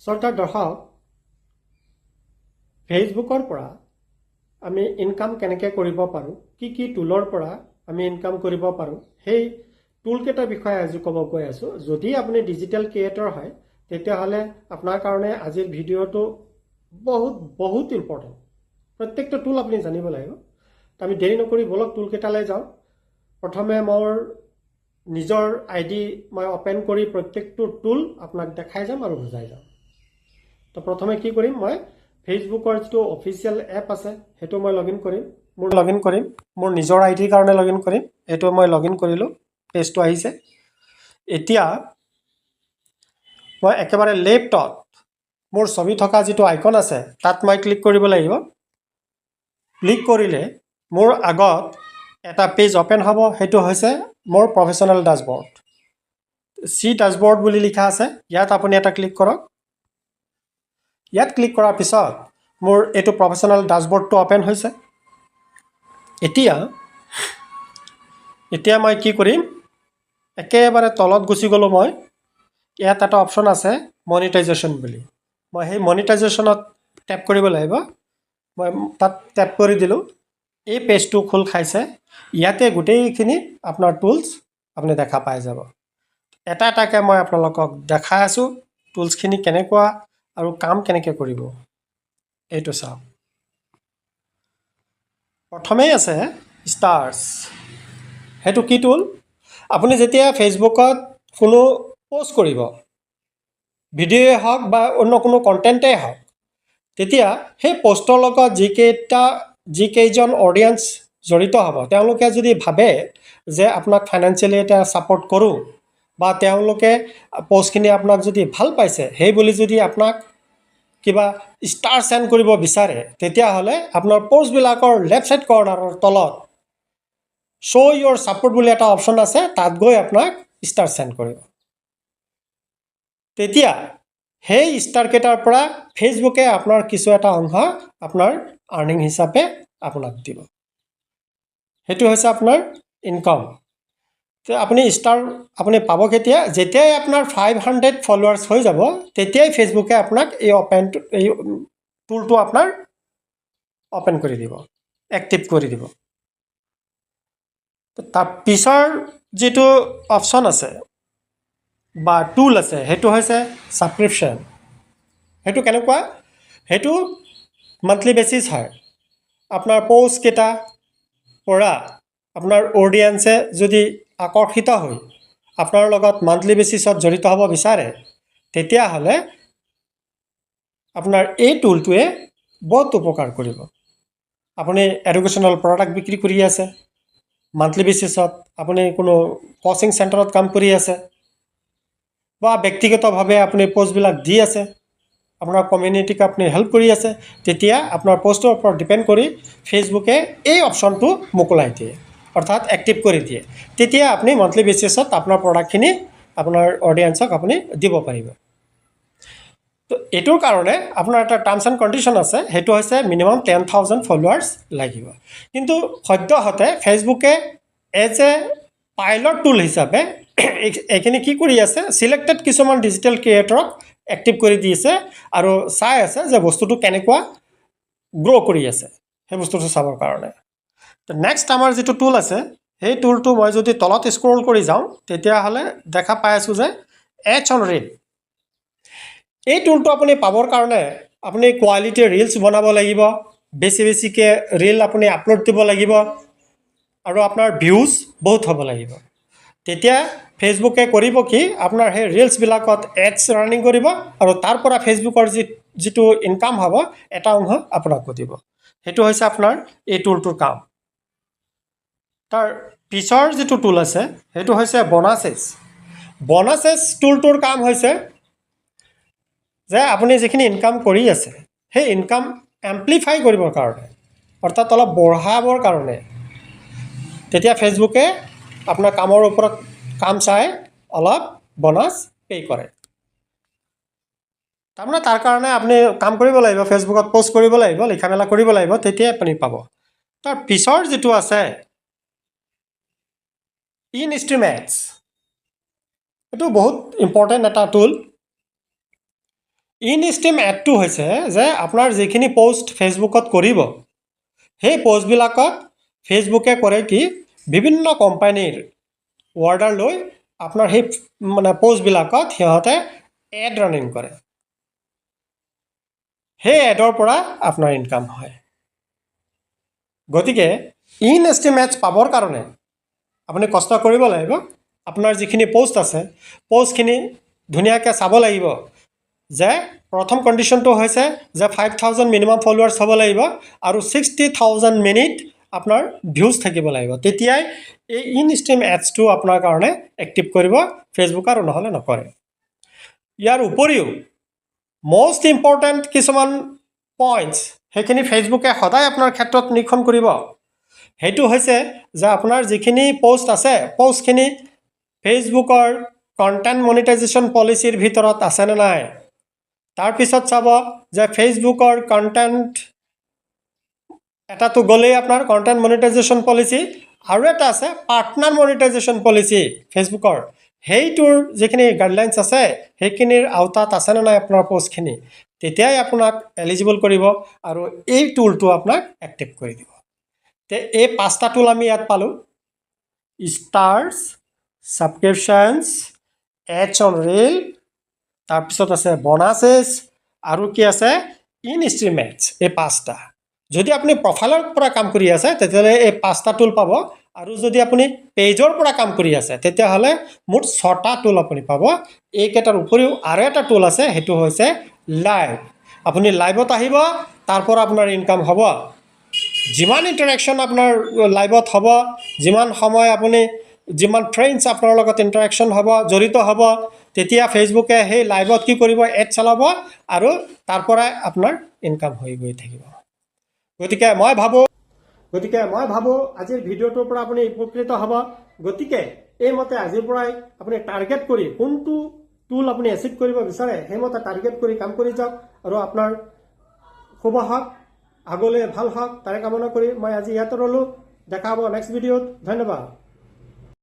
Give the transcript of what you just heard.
শ্ৰদ্ধাৰ দৰ্শক, ফেচবুকৰ পৰা আমি ইনকাম কেনেকৈ কৰিব পাৰোঁ, কি কি টুলৰ পৰা আমি ইনকাম কৰিব পাৰোঁ, সেই টুলকেইটাৰ বিষয়ে আজি ক'ব গৈ আছোঁ। যদি আপুনি ডিজিটেল ক্ৰিয়েটৰ হয়, তেতিয়াহ'লে আপোনাৰ কাৰণে আজিৰ ভিডিঅ'টো বহুত বহুত ইম্পৰ্টেণ্ট। প্ৰত্যেকটো টুল আপুনি জানিব লাগিব। তো আমি দেৰি নকৰি ব'লক, টুলকেইটালৈ যাওঁ। প্ৰথমে মোৰ নিজৰ আইডি মই অ'পেন কৰি প্ৰত্যেকটো টুল আপোনাক দেখাই যাম আৰু বুজাই যাম। তো প্ৰথমে কি কৰিম? মই ফেচবুকৰ যিটো অফিচিয়েল এপ আছে, সেইটো মই লগ ইন কৰিম। মোৰ লগ ইন কৰিম, মোৰ নিজৰ আই ডিৰ কাৰণে লগ ইন কৰিম। এইটো মই লগ ইন কৰিলোঁ, পেজটো আহিছে। এতিয়া মই একেবাৰে লেফ্টত মোৰ ছবি থকা যিটো আইকন আছে, তাত মই ক্লিক কৰিব লাগিব। ক্লিক কৰিলে মোৰ আগত এটা পেজ অ'পেন হ'ব। সেইটো হৈছে মোৰ প্ৰফেচনেল ডাছবৰ্ড। চি ডাছবৰ্ড বুলি লিখা আছে। ইয়াত আপুনি এটা ক্লিক কৰক। ইয়াত ক্লিক কৰাৰ পিছত মোৰ এইটো প্ৰফেচনেল ডাছবৰ্ডটো অ'পেন হৈছে। এতিয়া এতিয়া মই কি কৰিম? একেবাৰে তলত গুচি গ'লোঁ মই। ইয়াত এটা অপশ্যন আছে মনিটাইজেশ্যন বুলি। মই সেই মনিটাইজেশ্যনত টেপ কৰিব লাগিব। মই তাত টেপ কৰি দিলোঁ। এই পেজটো খোল খাইছে। ইয়াতে গোটেইখিনি আপোনাৰ টুলছ আপুনি দেখা পাই যাব। এটা এটাকৈ মই আপোনালোকক দেখাই আছোঁ, টুলছখিনি কেনেকুৱা আৰু কাম কেনেকৈ কৰিব। এইটো চাওক, প্ৰথমেই আছে ষ্টাৰ্ছ। সেইটো কি টুল? আপুনি যেতিয়া ফেচবুকত কোনো প'ষ্ট কৰিব, ভিডিঅ'ই হওক বা অন্য কোনো কণ্টেণ্টেই হওক, তেতিয়া সেই প'ষ্টৰ লগত যিকেইজন অডিয়েঞ্চ জড়িত হ'ব, তেওঁলোকে যদি ভাবে যে আপোনাক ফাইনেন্সিয়েলি এটা ছাপৰ্ট কৰোঁ বা তেওঁলোকে প'ষ্টখিনি আপোনাক যদি ভাল পাইছে, সেই বুলি যদি আপোনাক কিবা ষ্টাৰ চেণ্ড কৰিব বিচাৰে, তেতিয়াহ'লে আপোনাৰ প'ষ্টবিলাকৰ লেফ্ট ছাইড কৰ্ণাৰৰ তলত শ্ব' ইয়ৰ ছাপৰ্ট বুলি এটা অপশ্যন আছে। তাত গৈ আপোনাক ষ্টাৰ চেণ্ড কৰিব। তেতিয়া সেই ষ্টাৰকেইটাৰ পৰা ফেচবুকে আপোনাৰ কিছু এটা অংশ আপোনাৰ আৰ্নিং হিচাপে আপোনাক দিব। সেইটো হৈছে আপোনাৰ ইনকাম। তো আপুনি ষ্টাৰ আপুনি পাব কেতিয়া? যেতিয়াই আপোনাৰ 500 ফলোৱাৰ্ছ হৈ যাব, তেতিয়াই ফেচবুকে আপোনাক এই টুলটো আপোনাৰ অ'পেন কৰি দিব, এক্টিভ কৰি দিব। তাৰ পিছৰ যিটো অপশ্যন আছে বা টুল আছে, সেইটো হৈছে ছাবস্ক্ৰিপশ্যন। সেইটো কেনেকুৱা? সেইটো মান্থলি বেচিছ হয়। আপোনাৰ প'ষ্টকেইটা পৰা আপোনাৰ অডিয়েঞ্চে যদি আকৰ্ষিত হৈ আপোনাৰ লগত মান্থলি বেচিছত জড়িত হ'ব বিচাৰে, তেতিয়াহ'লে আপোনাৰ এই টুলটোৱে বহুত উপকাৰ কৰিব। আপুনি এডুকেশ্যনেল প্ৰডাক্ট বিক্ৰী কৰি আছে মান্থলি বেচিছত, আপুনি কোনো কচিং চেণ্টাৰত কাম কৰি আছে বা ব্যক্তিগতভাৱে আপুনি প'ষ্টবিলাক দি আছে, আপোনাৰ কমিউনিটিক আপুনি হেল্প কৰি আছে, তেতিয়া আপোনাৰ প'ষ্টৰ ওপৰত ডিপেণ্ড কৰি ফেচবুকে এই অপশ্যনটো মোকলাই দিয়ে, অৰ্থাৎ এক্টিভ কৰি দিয়ে। তেতিয়া আপুনি মান্থলি বেচিছত আপোনাৰ প্ৰডাক্টখিনি আপোনাৰ অডিয়েঞ্চক আপুনি দিব পাৰিব। তো এইটোৰ কাৰণে আপোনাৰ এটা টাৰ্মছ এণ্ড কণ্ডিশ্যন আছে। সেইটো হৈছে মিনিমাম 10,000 ফলোৱাৰ্ছ লাগিব। কিন্তু সদ্যহতে ফেচবুকে এজ এ পাইলট টুল হিচাপে এইখিনি কি কৰি আছে? চিলেক্টেড কিছুমান ডিজিটেল ক্ৰিয়েটৰক এক্টিভ কৰি দিছে আৰু চাই আছে যে বস্তুটো কেনেকুৱা গ্ৰ' কৰি আছে, সেই বস্তুটো চাবৰ কাৰণে। নেক্সট আমাৰ যিটো টুল আছে, সেই টুলটো মই যদি তলত স্ক্ৰল কৰি যাওঁ, তেতিয়াহ'লে দেখা পাই আছোঁ যে এডছ অন ৰিল। এই টুলটো আপুনি পাবৰ কাৰণে আপুনি কোৱালিটি ৰিলছ বনাব লাগিব, বেছি বেছিকৈ ৰিল আপুনি আপলোড দিব লাগিব আৰু আপোনাৰ ভিউজ বহুত হ'ব লাগিব। তেতিয়া ফেচবুকে কৰিব কি, আপোনাৰ সেই ৰিলছবিলাকত এডছ ৰানিং কৰিব আৰু তাৰ পৰা ফেচবুকৰ যিটো ইনকাম হ'ব, এটা অংশ আপোনাকো দিব। সেইটো হৈছে আপোনাৰ এই টুলটোৰ কাম। তাৰ পিছৰ যিটো টুল আছে, সেইটো হৈছে বনাছেছ। বনাছেছ টুলটোৰ কাম হৈছে যে আপুনি যিখিনি ইনকাম কৰি আছে, সেই ইনকাম এম্প্লিফাই কৰিবৰ কাৰণে, অৰ্থাৎ অলপ বঢ়াবৰ কাৰণে, তেতিয়া ফেচবুকে আপোনাৰ কামৰ ওপৰত কাম চাই অলপ বনাছ পে' কৰে। তাৰমানে তাৰ কাৰণে আপুনি কাম কৰিব লাগিব, ফেচবুকত প'ষ্ট কৰিব লাগিব, লিখা মেলা কৰিব লাগিব, তেতিয়াই আপুনি পাব। তাৰ পিছৰ যিটো আছে ইন ষ্ট্ৰীম এডছ, এইটো বহুত ইম্পৰ্টেণ্ট এটা টুল। ইন ষ্ট্ৰীম এডটো হৈছে যে আপোনাৰ যিখিনি প'ষ্ট ফেচবুকত কৰিব, সেই প'ষ্টবিলাকত ফেচবুকে কৰে কি, বিভিন্ন কোম্পানীৰ অৰ্ডাৰ লৈ আপোনাৰ সেই মানে প'ষ্টবিলাকত সিহঁতে এড ৰানিং কৰে। সেই এডৰ পৰা আপোনাৰ ইনকাম হয়। গতিকে ইন ষ্ট্ৰীম এডছ পাবৰ কাৰণে আপুনি কষ্ট কৰিব লাগিব। আপোনাৰ যিখিনি প'ষ্ট আছে, প'ষ্টখিনি ধুনীয়াকৈ চাব লাগিব যে প্ৰথম কণ্ডিশ্যনটো হৈছে যে 5,000 মিনিমাম ফলোৱাৰ্ছ হ'ব লাগিব আৰু 60,000 মিনিট আপোনাৰ ভিউজ থাকিব লাগিব। তেতিয়াই এই ইন ষ্ট্ৰীম এডছটো আপোনাৰ কাৰণে এক্টিভ কৰিব ফেচবুক আৰু নহ'লে নকৰে। ইয়াৰ উপৰিও মষ্ট ইম্পৰ্টেণ্ট কিছুমান পইণ্টছ, সেইখিনি ফেচবুকে সদায় আপোনাৰ ক্ষেত্ৰত নিৰীক্ষণ কৰিব। সেইটো হৈছে যে আপোনাৰ যিখিনি প'ষ্ট আছে, প'ষ্টখিনি ফেচবুকৰ কণ্টেণ্ট মনিটাইজেশ্যন পলিচিৰ ভিতৰত আছেনে নাই। তাৰপিছত চাব যে ফেচবুকৰ কণ্টেণ্ট এটাতো গ'লেই আপোনাৰ কণ্টেণ্ট মনিটাইজেশ্যন পলিচি, আৰু এটা আছে পাৰ্টনাৰ মনিটাইজেশ্যন পলিচি ফেচবুকৰ। সেইটোৰ যিখিনি গাইডলাইনছ আছে, সেইখিনিৰ আওতাত আছেনে নাই আপোনাৰ প'ষ্টখিনি। তেতিয়াই আপোনাক এলিজিবল কৰিব আৰু এই টুলটো আপোনাক এক্টিভ কৰি দিব। তে এই পাঁচটা টুল আমি ইয়াত পালোঁ: stars, subscriptions, ads on reel, তাৰপিছত আছে বনাছেছ আৰু কি আছে, ইন ষ্ট্ৰীম এডছ। এই পাঁচটা যদি আপুনি প্ৰফাইলৰ পৰা কাম কৰি আছে, তেতিয়াহ'লে এই পাঁচটা টুল পাব আৰু যদি আপুনি পেজৰ পৰা কাম কৰি আছে, তেতিয়াহ'লে মুঠ ছটা টুল আপুনি পাব। এইকেইটাৰ উপৰিও আৰু এটা টুল আছে, সেইটো হৈছে লাইভ। আপুনি লাইভত আহিব, তাৰ পৰা আপোনাৰ ইনকাম হ'ব। যিমান ইণ্টাৰেকশ্যন আপোনাৰ লাইভত হ'ব, যিমান সময় আপুনি, যিমান ফ্ৰেণ্ডছ আপোনাৰ লগত ইণ্টাৰেকশ্যন হ'ব, জড়িত হ'ব, তেতিয়া ফেচবুকে সেই লাইভত কি কৰিব, এড চলাব আৰু তাৰ পৰাই আপোনাৰ ইনকাম হৈ গৈ থাকিব। গতিকে মই ভাবোঁ আজিৰ ভিডিঅ'টোৰ পৰা আপুনি উপকৃত হ'ব। গতিকে এইমতে আজিৰ পৰাই আপুনি টাৰ্গেট কৰি কোনটো টুল আপুনি এচিভ কৰিব বিচাৰে, সেইমতে টাৰ্গেট কৰি কাম কৰি যাওক আৰু আপোনাৰ শুভ হওক, আগলৈ ভাল হওক, তাৰে কামনা কৰি মই আজি ইয়াতে ৰ'লোঁ। দেখা হ'ব নেক্সট ভিডিঅ'ত। ধন্যবাদ।